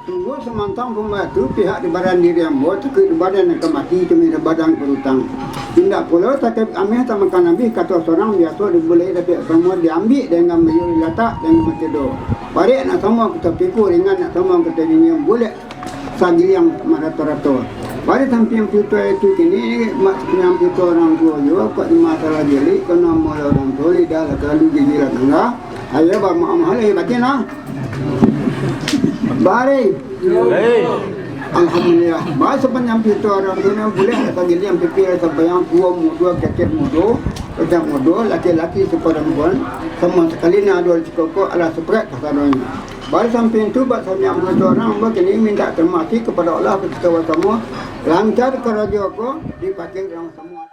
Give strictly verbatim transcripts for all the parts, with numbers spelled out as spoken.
Sungguah samantang pambatu pihak di badan diri ambo, takuik di badan nan ka mati, cuma di badan ka barutang. Indak pulo takib ameh tamakan abih, kato surang biaso dibulek dapek samo, diambiak dengan bayua dilatak dengan matido. Barek nak samo ka tapiku, ringan nak samo ka tajinjiang, bulek sagiliang marato-rato. Pada sampiang pito itu kini, mak sampiang pito urang tuo juo, kok di masalah jelik, kena mula urang tuo, lidah lah kalu gigi lah tangga. Ayo, ba-, ma-, mahal lagi batin lah. Bari. Hei. Alhamdulillah. Ba, sampiang pito urang tuo, buliah lah sagiliang pipi, lah sampiang tuo mudo, kecek mudo, kecek mudo, laki-laki saparampuan, samo sakali nan ado di cikokok, alah saparak kasadonyo. Bari sampiang tu, ba sampiang pito urang, ambo kini mintak tarimo kasih kapado Allah, basamo-samo, lancar karajo ko, dipakai urang samo.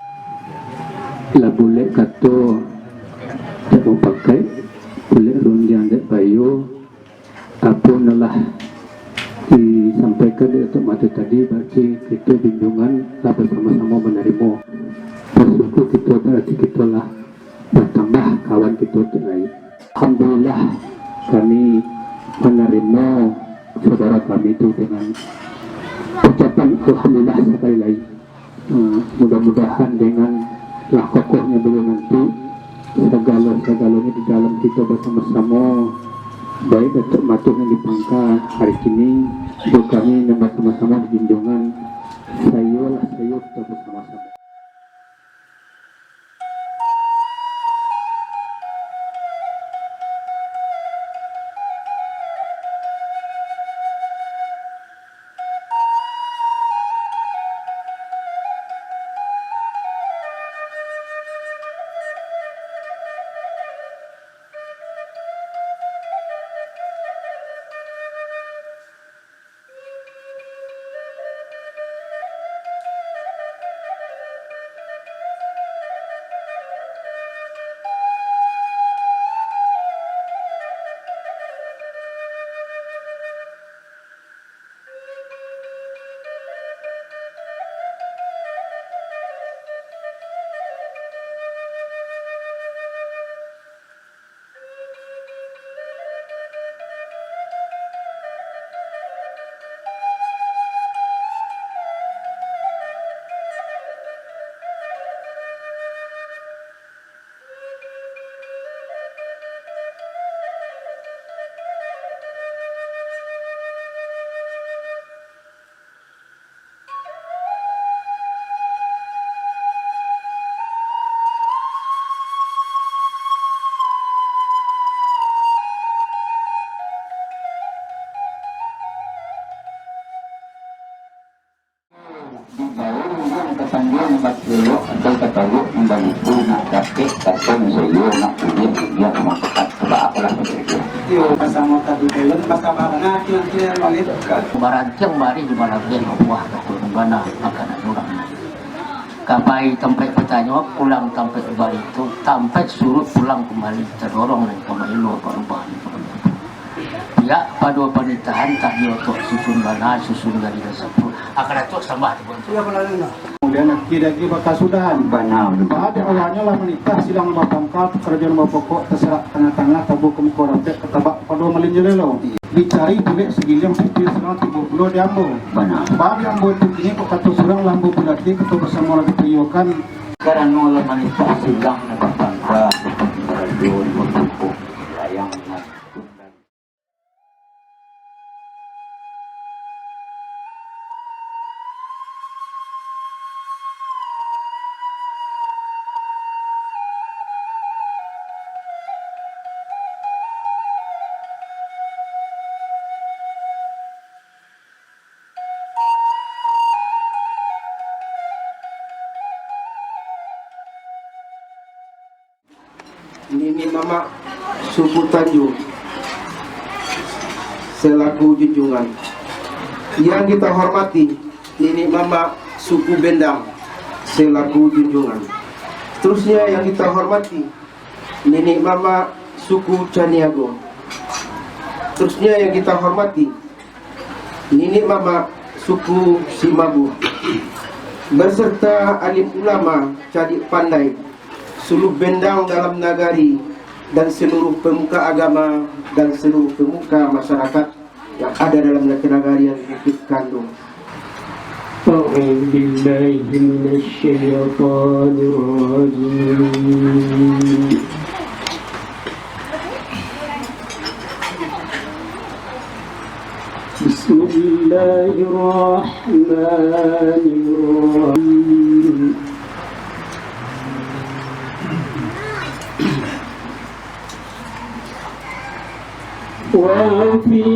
Lah bulek kato, dek mupakaik, bulek rundiang dek bayo, apo nan lah disampaikan dek Datuak Matuik tadi, barati kito junjungan lah basamo-samo manarimo. Basyukur kito, barati kito lah batambah kawan kito tu lai. Alhamdulillah, kami manarimo saudara kami tu dengan ucapan alhamdulillah sakali lai. Eh, mudah-mudahan dengan lah kokohnyo baliau nanti, sagalo-sagalonyo di dalam kito basamo-samo, baik Datuak Matuik nan di pangka hari kini, jo kami nan basamo-samo di junjungan, saiyolah saiyo kito basamo-samo. Dibawa urang ka tanjuang bakilok atau ka taluk nan baluku, nak dapek kato nan saiyo, nak kuliah kuliah, nak makan tabak apolah. Iyo, basamo tadi film, basamo bana, kian-kian malihat ka. Barantiang barih di balabiah, buah kato nan bana, makanan urang. Ka pai tampek batanyo, pulang tampek barito, tampek surut pulang kumbali, tadorong nan ka maelo parubahan. Pihak pado panitahan, tak diotok susun bana, susun dari dasapu. Akan atok sambah tu, Bang. Sudah balalu lah. Kamudian, lagi-lagi bakasudahan. Bana, bana. Pada awalnyo lah manitah silang bapangka, pakarajoan bapokok, tasarak tangah-tangah, tabuah ka muko rapek, katabak pado malin jo lelo. Dicari bulek sagiliang, pitih surang tibo pulo di ambo. Bana. Baa di ambo tu kini, kok kato surang lah ambo bulek, kato basamo lah dipaiyokan. Karano lah manitah silang nan bapangka, pakarajoan bapokok, layang nan Niniak mamak suku Tanjuang selaku junjungan. Yang kita hormati, niniak mamak suku Bendang selaku junjungan. Seterusnya yang kita hormati, niniak mamak suku Caniago. Seterusnya yang kita hormati, niniak mamak suku Simabuah, beserta alim ulama, cadiak pandai, suluah bendang dalam nagari, dan seluruh pemuka agama, dan seluruh pemuka masyarakat. yang ada dalam nagari yang dikandung. أعوذ بالله من الشيطان الرجيم. بسم الله الرحمن الرحيم. وفي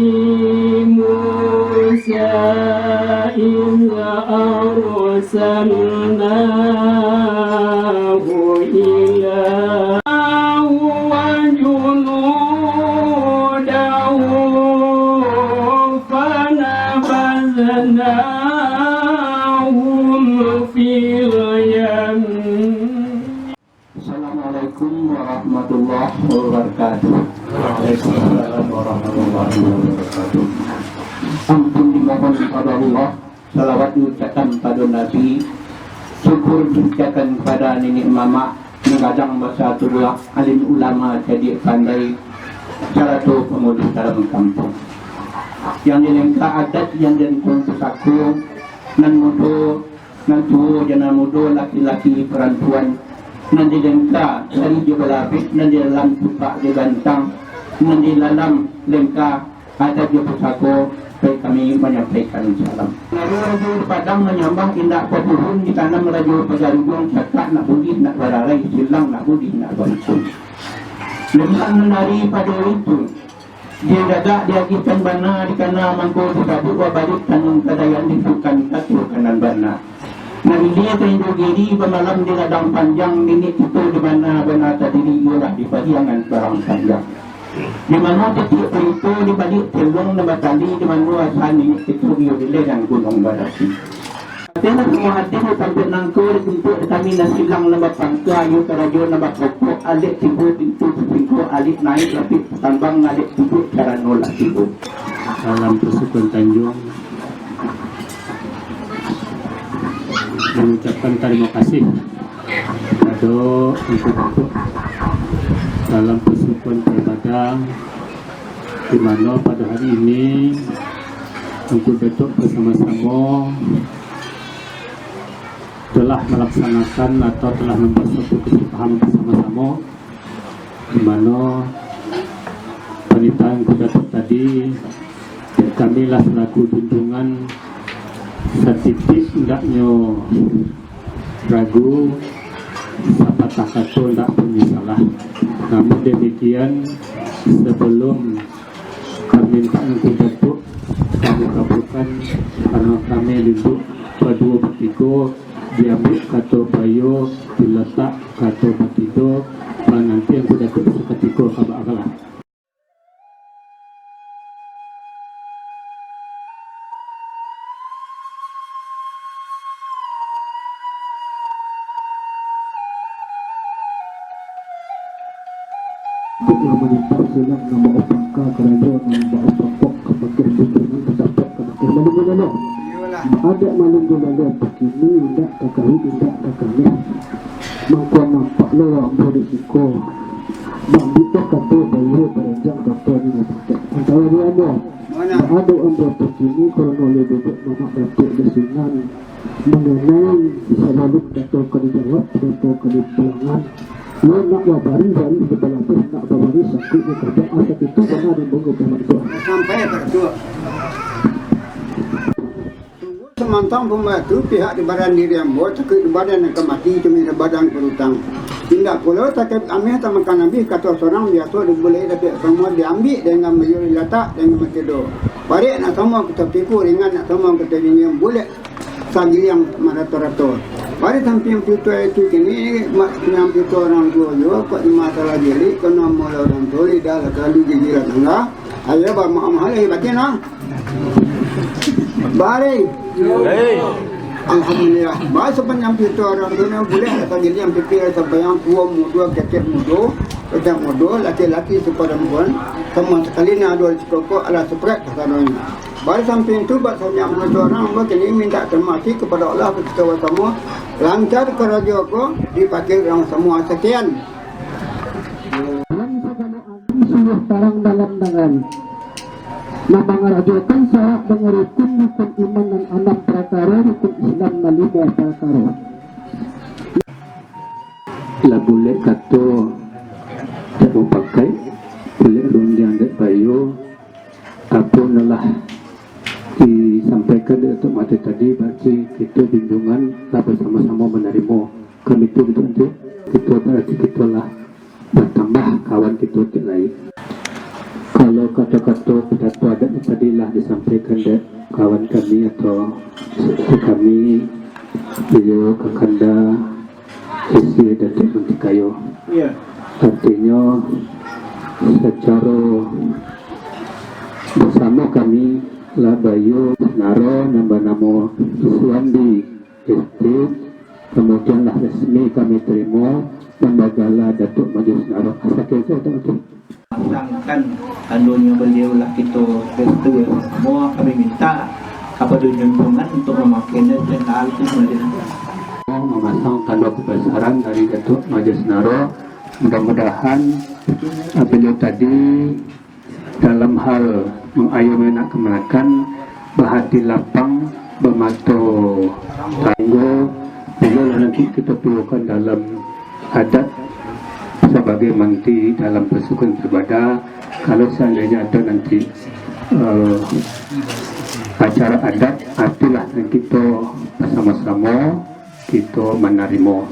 موسى إذ أرسلناه إلى وجنوده فنبذناهم في اليم. Assalamualaikum warahmatullahi wabarakatuh. Waalaikumsalam warahmatullahi wabarakatuh. Ampun dimohon kepada Allah, salawat diucapkan pada Nabi, syukur diucapkan kepada niniak mamak, manggadang basa tubuah, alim ulama, cadiak pandai, sarato pangulu dalam kampuang. Yang dilengka adat, yang dilengka pusako, nan mudo, nan tuo jo nan mudo, laki-laki parampuan, nan di lengka sari jo balabeh, nan di dalam tupak jo gantang, nan di dalam lengka adat jo pusako, pai kami manyampaikan salam. Rajo Padang manyambah indak papuhun, ditanam rajo Pajarujuang, cakak nak buliah nak bararai, silang nak buliah nak barukun. Lemak nan daripado itu, Diagak diagihkan bana, dikana mangko disabuik, babaliak tanun kadayan, disukan kato kanan bana. Nan ilia ka Indragiri, bamalam di ladang panjang, niniak kito di mana bana tadiri, iyolah di Pariangan Parang Panjang. Di mano titiak parito, di baliak tiluang nan batali, di mano asa niniak kito, iyo di lereng Gunuang Barasi. Ati nan samo ati di tampek nangko, di tampek kami nan silang nan bapangka, iyo karajo nan bapokok, alek tigo pintu sasingko, alek naik lapik tambang, alek tigo carano lah tibo. Salam Pasukan Tanjuang. Mengucapkan tarimo kasih kapado Angku Datuak Salam Pasukan Paribada, di mano pado hari ini Angku Datuak basamo-samo telah malaksanakan atau telah mambasuah putuih paham basamo-samo, di mano panitahan Angku Datuak tadi, kami lah salaku junjungan, satitiak indaknyo ragu, sapatah kato indak punyo salah. Namun demikian, sabalum pamintaan Angku Datuak kami kabulkan, karano kami duduak baduo batigo, diambiak kato baiyo, dilatak kato batido, mananti Angku Datuak sakutiko ka baakhlah. Kok lah manimpa silang nan baupangka, karajo nan baupangkok, ka pakeh bubuhan, ka tapek, ka pakeh maling gulalo. Baadak maling gulalo, pakini indak ka kawin, indak ka kameh. Mangko nampak lo ambo di siko. Bambito kato baiyo, baranjang kato di matakek. Antara di ambo, baado ambo pakini, karano lo duduk mamak dapek di sinan. Mangenai sabalun kato ka dijawab, kato ka dipulangan. Lo nak babari-bari di balabeh, nak babari sangkuik di kabak, asa itu bana di bungo kamak tu. Sampai ka tu. Samantang pambatu pihak di badan diri ambo, takuik di badan nan ka mati, cuma di badan ka urutang. Indak pulo sakik ameh tamakan abih, kato sorang biaso dibulek, tapi samo diambiak dengan baiyo, dilatak dengan batido. Barek nak samo ka tapiku, ringan nak samo ka tajinjiang, bulek sagiliang marato-rato. Barek sampiang pituah itu kini, mak sampiang pituah urang tuo juo, kok di masalah jilik, kena mula urang tuo, lidah lah kalu gigi lah tangga. Ayo, ba-, ma-, mahal, eh, batin, ah. Bari. Hei. Alhamdulillah. Ba, sapanjang pituah urang tu, nah, bulek lah sagiliang pipi, lah sambayang, tuo mudo, kecek mudo, kecek mudo, laki-laki saparampuan, samo sakali nan ado di sikokok, alah saparak kasadonyo. Bari sampiang tu, ba, sampiang pituah urang, ba, kini mintak tarimo kasih kapado Allah, kito basamo, lancar karajo ko, dipakai urang samo. Sakian. Sungguh tarang dalam dangan. Nan mangarajokan syarak dan rukun, rukun iman nan anam parakaro, rukun Islam nan limo parakaro. Lah bulek kato dek mupakaik, bulek rundiang dek bayo, apo nan lah disampaikan dek Datuak Majo tadi, barati kito junjungan lah basamo-samo manarimo. Kami tu, kito tu, kito barati kito lah batambah kawan kito tu lai. Kalau kato-kato pidato adat tadi lah disampaikan dek kawan kami atau saudara kami, beliau Kakanda S Y Datuak Mantikayo. Iya. Artinyo, sacaro basamo kami lah bayo Naro nan banamo Suwandi Estate, kamudian lah resmi kami tarimo nan bagala Datuak Majo Sinaro. Sakian sajo, Datuak Majo. Pasangkan tandonyo baliau lah kito restu samo, kami minta kapado junjungan untuk mamakaiannyo sandal tu sajo. Mamasang tando kabasaran dari Datuak Majo Sinaro, mudah-mudahan, ah, baliau tadi dalam hal mangayomi anak kamanakan, bahati lapang, bamato taringgo, bilo lah nanti kito piyokan dalam adat sabagai manti dalam pasukan sabada. Kalau seandainyo ado nanti, eh, acara adat, itulah nan kito basamo-samo kito manarimo.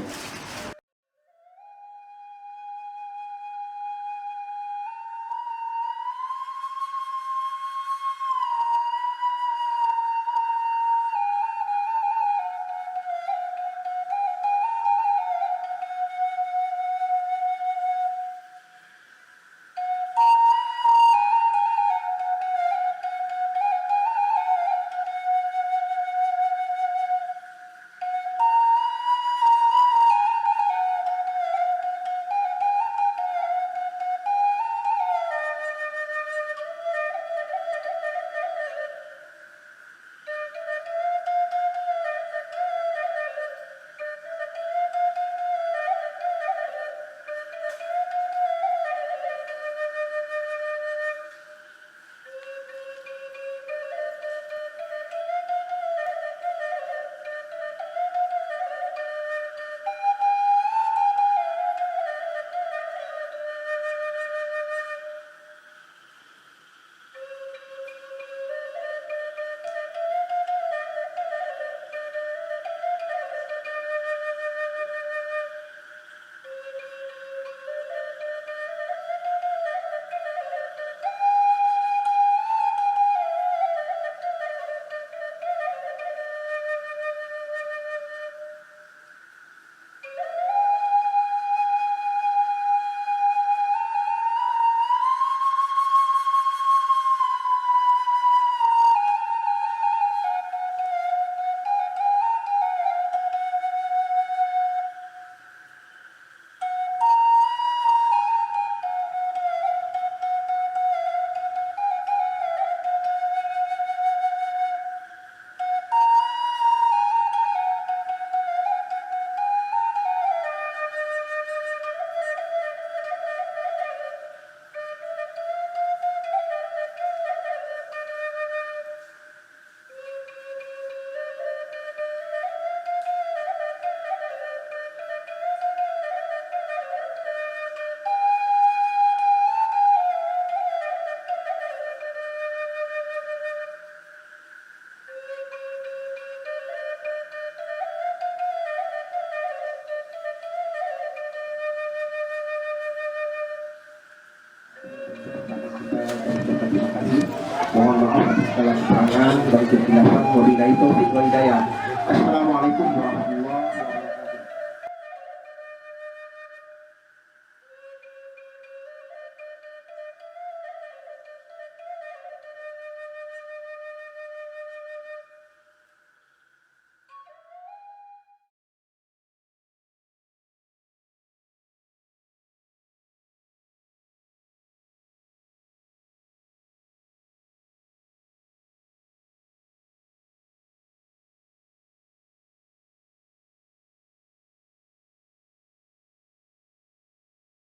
Terima kasih. Mohon maaf atas segala kekurangan dan kekhilafan. Wabillahi taufiq wal hidayah.